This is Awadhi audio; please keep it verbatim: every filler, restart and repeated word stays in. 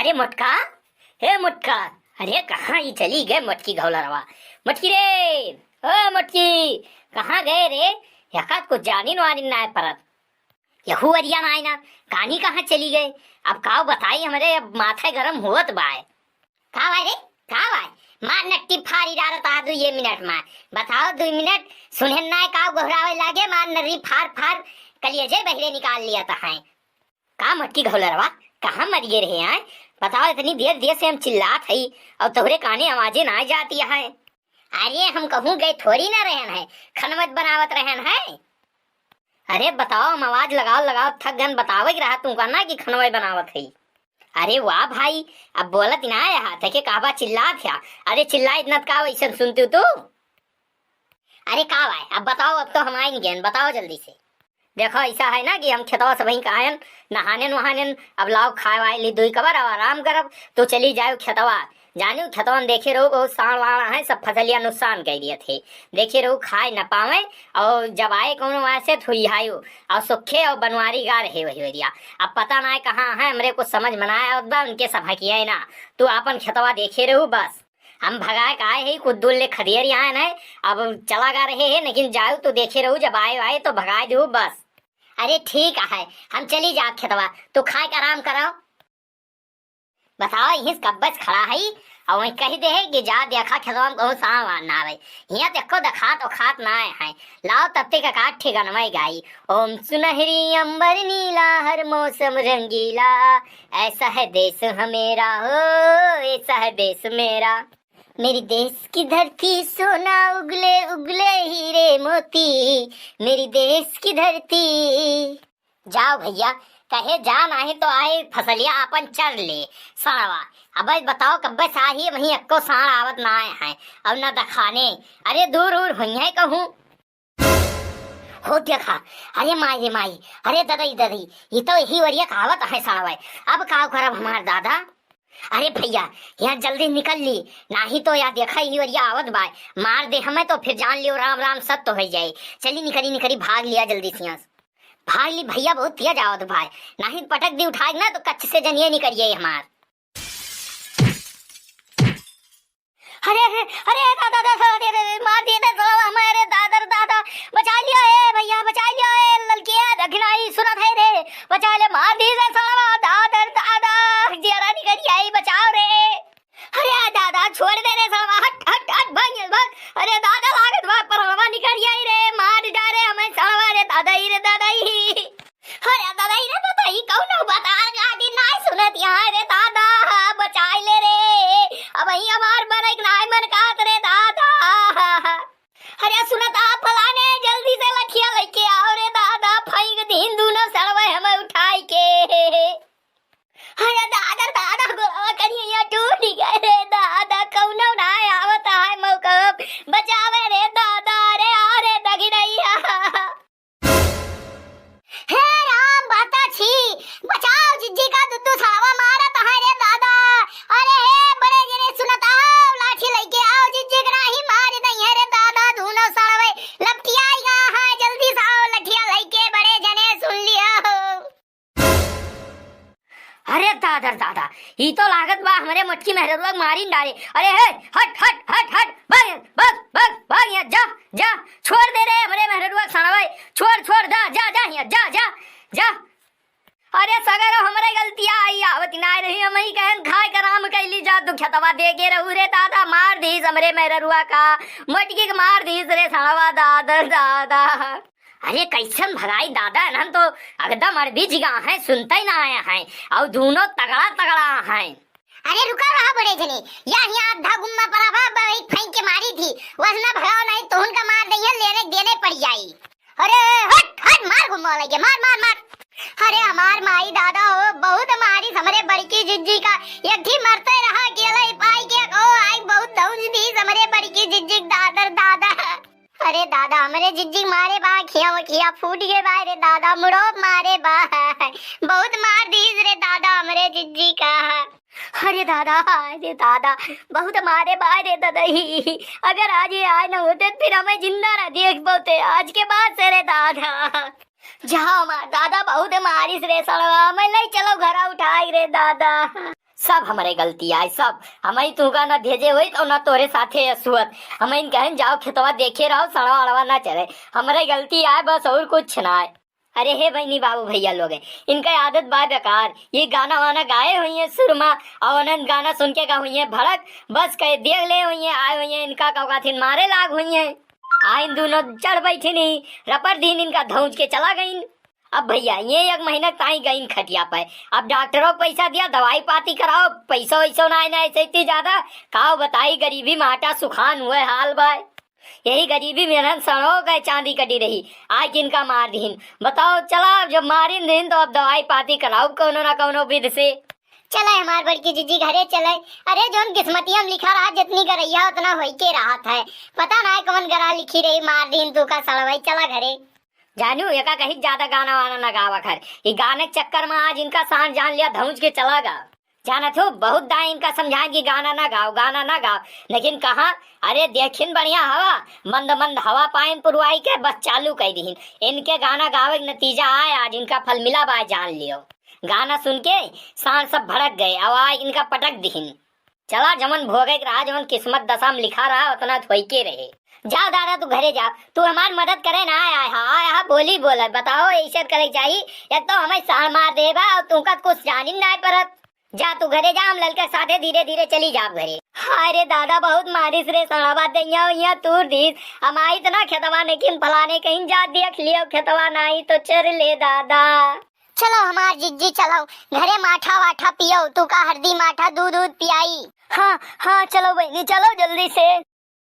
ए मोटका, ए मोटका, अरे कहाँ ई चली गए मोटकी घौलरवा? मोटकी रे, ओ मोटकी, कहाँ गए रे? यकात कुछ जानिन वानिन नाय परत। यहू अरिया नाय ना, कानी कहाँ चली गए? अब काव बताई हमरे, अब माथा गरम होत बाय। का बाय रे, का बाय? मार नट्टी फारी डारत आ दुइये मिनट मा। बताओ दुइ मिनट, सुनेन नाय काव गोहरावे लागे, मार नरी फार फार, कलियजे बहिरे निकाल लियत है। का मोटकी घौलरवा, कहाँ मरिये रहे हैं? बताओ, इतनी देर देर से हम चिल्लात हई और तोहरे काने आवाजे ना जाती है। अरे हम कहूँ गए थोड़ी ना रहन है, खनवत बनावत रहन है। अरे बताओ, हम आवाज लगाओ लगाओ थक गन, बतावे के रहा तू का ना कि खनवत बनावत हई। अरे वाह भाई, अब बोलत ना आया, तके कहबा चिल्लात है। अरे चिल्ला इतना का वैसन सुनती तू? अरे का भाई, अब बताओ, अब तो हम आइन गए, बताओ जल्दी से। देखो, ऐसा है ना कि हम खेतवा से वहीं का आयन, नहानेन वहानेन, अब लाओ खाए वाए ली दुई कबर, अब आराम करब, तो चली जाओ खेतवा। जानियो खेतवा में देखे रहो, बहुत साँड़ वाण है, सब फसलिया नुकसान कर दिए थे। देखे रहो, खाए न पावे, और जब आए कौनो वहाँ से, तो आयो, और सुखे और बनवारी गा रहे वही वरिया। अब पता ना है कहाँ है, हमरे कुछ समझ में ना आवत बा, उनके सब हकिया है ना। तू आपन खेतवा देखे रहो बस। हम भगाए के आए ही, कुछ दूर ले खदेर आए नहीं, अब चला गा रहे हैं, लेकिन जाऊ तो देखे रहू, जब आए आए तो भगाए देहू बस। अरे ठीक है, हम चली जा खेतवा, तू खाए के आराम करो। बताओ, यहीं से कब्बे से खड़ा है, और वहीं कह दे है कि जा देखा खेतवा में कहूँ साँड़ वाँड़ ना आवे। हियाँ तो एको देखात ओखात ना आए हैं। लाओ तब तक का ठिकानवा गाई। ओम सुनहरी अंबर नीला, हर मौसम रंगीला, ऐसा है देश हमेरा हो, ऐसा है देश मेरा। मेरी देश की धरती सोना उगले उगले हीरे मोती, मेरी देश की धरती। जाओ भैया, कहे जा, नाही तो आए फसलिया आपन चर ले साँड़वा। अब बताओ, कब्बे साही वहीं एको साँड़ आवत ना आए हैं और ना दखाने। अरे दूर दूर हुई है कहूँ। हो देखा, अरे माई रे माई, अरे ददई ददई, ये तो यही वरिया कहावत है साँड़वा। अब का करब हमार दादा? अरे भैया, यहाँ जल्दी निकल ली, नाही तो या देखा यही वरिया आवत बाय, मार दे हमें तो फिर जान लियो राम राम सत्य हो जाए। चली निकली निकली, भाग लिया जल्दी से यहाँ से। भाग ली भैया, बहुत तेज आवत बाय, नाही पटक दी उठाए ना तो कच्च से जनिए निकलिए हमार। अरे, अरे, अरे, दादा, दादा, अरे, अरे, अरे, मार दिए रे साला हमें, अरे, दादा रे दादा, बचा लियो, ए, भैया, बचा लियो, ए, ललकिया, दखिनाई, सुनत है रे, बचा ले, मार दिए रे साला, दादा रे दादा, जियरा निकल आई, बचाओ रे। अरे, दादा, छोड़ दे रे साला, हट, हट, हट, भाग, भाग। अरे, दादा, लागत बा, परवा निकल आई रे, मार डारे हमें साला, रे दादा ही, रे दादा ही। अरे दादा, ई रे दादा, ई कौनो बतार गाड़ी नाय सुनत यहाँ रे दादा, बचाई ले रे। अब ही हमार मरे के नाय मन कहत रे दादा। अरे सुनत आ फलाने, जल्दी से लठिया लेके आओ रे दादा, फेंक दीन दूनो साँड़वा हमें उठाई के। अरे दादा, दादा, गोड़वा कनिया टूट गए रे दादा, कौनो नाय आवत है मौका, बचावे रे दादा, अरे आ रे दगिनैया। हे राम, बाता छी, बचाओ जिज्जी का, दुद्दू साँड़वा मारत है रे दादा। अरे हे बड़े जने सुनत आओ, लाठी लेके आओ, जिज्जी का नाही मार दई है रे दादा, दूनो साँड़वे लपटियाई गा है, जल्दी से आओ लठिया लेके बड़े जने सुन लियो। अरे दादा रे दादा, ई तो लागत बा हमरे मोटकी मेहररुआ के मारिन डारे। अरे हे, हट, हट, हट, हट, भाग, भाग, भाग, भाग यहाँ, जा, जा, छोड़ दे रे हमरे मेहररुआ के साँड़वा, छोड़, छोड़, जा, जा, जा यहाँ, जा, जा, जा। अरे सगरो हमरे गलतिया आई, आवत ना रही, हम ही कहन खाए का राम कैली जा, तू खेतवा देखे रहू रे दादा, मार दीस हमरे मेहररुआ का, मोटकी के मार दीस रे साँड़वा, दादा रे दादा। अरे कैसन भगाई दादा, इन्हन तो एकदम अरबी जिगा हैं, सुनते ही ना आया हैं, और दूनो तगड़ा तगड़ा हैं। अरे रुका रहा बड़े जने, या हियाँ आधा गुम्मा पड़ा बा, बा, एक फेंक के मारी थी, वसना भगाओ नहीं तो उनका मार दइहन, लेने देने पड़ जाई। अरे हट, हट, मार गुम्मा लगे, मार, मार, मार। अरे हमार माई दादा हो, बहुत मारिस हमरे बड़की जिज्जी का, एक ही मरते रहा, अकेले पाई के, ओ आई बहुत धौंस दीस हमरे बड़की जिज्जी का, दादा रे दादा। अरे दादा, हमरे जिज्जी मारे बा, खिया खिया फूट गए बा रे दादा, मुड़ो मारे बा, बहुत मार दीस रे दादा हमरे जिज्जी का। अरे दादा, अरे दादा, बहुत मारे बा रे ददई, अगर आज ये आए न होते फिर हमें जिंदा ना देख पाते आज के बाद से रे दादा। जाओ मार दादा, बहुत मारिस रे साँड़वा, मैं ले चलो घरा उठाई रे दादा। सब हमरे गलती आए, सब। हमही तुहका ना भेजे होइत और ना तोरे साथे असुअत। हमही कहन जाओ खेतवा देखे रहो, सड़वा अड़वा ना चरे। हमरे गलती आए बस, और कुछ ना आए। अरे हे बहिनी बाबू भैया लोग, इनका आदत बा बेकार। ये गाना वाना गाए हुई है सुरमा, और अनंत गाना सुन के का हुई है भड़क, बस कहे देख ले हुई है, आए हुई है इनका का काथिन मारे लाग हुई है। आइन दोनों चढ़ बैठिन ही, रपट दीन इनका धौंच के चला गईन। अब भैया ये एक महीना ताई गईन खटिया पे। अब डॉक्टरों को पैसा दिया, दवाई पाती कराओ, पैसा वैसा ना आए ना ऐसे इतनी ज्यादा। काव बताई गरीबी माटा सुखान हुए हाल बाय। यही गरीबी में रन सड़ो गए चांदी कटी रही। आज इनका मार दीन। बताओ चला, जब मारिन दीन तो अब दवाई पाती कराओ कौनो ना कौनो विध से। चले हमार बड़की जीजी घरे चले। अरे जौन किस्मतिया में लिखा रहा जितनी करैया उतना होई के रहत है। पता ना है कौन गरा लिखी रही, मार दीन तू का सड़वाई, चला घरे। जानू एका कहीं ज्यादा गाना वाना ना गावा कर। ये गाने के चक्कर में आज इनका सांस जान लिया धौंच के चला गा। जानत हो बहुत दाई इनका समझाए कि गाना ना गाओ, गाना ना गाओ, लेकिन कहाँ। अरे देखिन बढ़िया हवा, मंद मंद हवा पाइन पुरवाई के बस चालू कर दीन। इनके गाना गावे के नतीजा आए, आज इनका फल मिला बा जान लियो। गाना सुन के सांस सब भड़क गए, अब आज इनका पटक दीन। चला जमन भोगे के रहा, जमन किस्मत दशा में लिखा रहा उतना थोई के रहे। जाओ दादा तू घरे जाओ, तू हमार मदद करे ना आया है, आया है बोली बोलत। बताओ ऐसे करे चाहिए, एक तो हमें साल मार देबा और तुमका कुछ जानिन ना परत। जा तू घरे जा, हम ललका साथे धीरे धीरे चली जाब घरे। हाय रे दादा बहुत मारिस रे सड़वा, दैया उइया तूर दीस। हम आई इतना खेतवा ने किन फलाने कहीं जा देख लियो खेतवा नाही तो चर ले दादा। चलो हमार जिज्जी चलो, घरे माठा वाठा पियो, तू का हरदी माठा दूध दूध पियाई। हाँ हाँ चलो बहिनी चलो जल्दी से।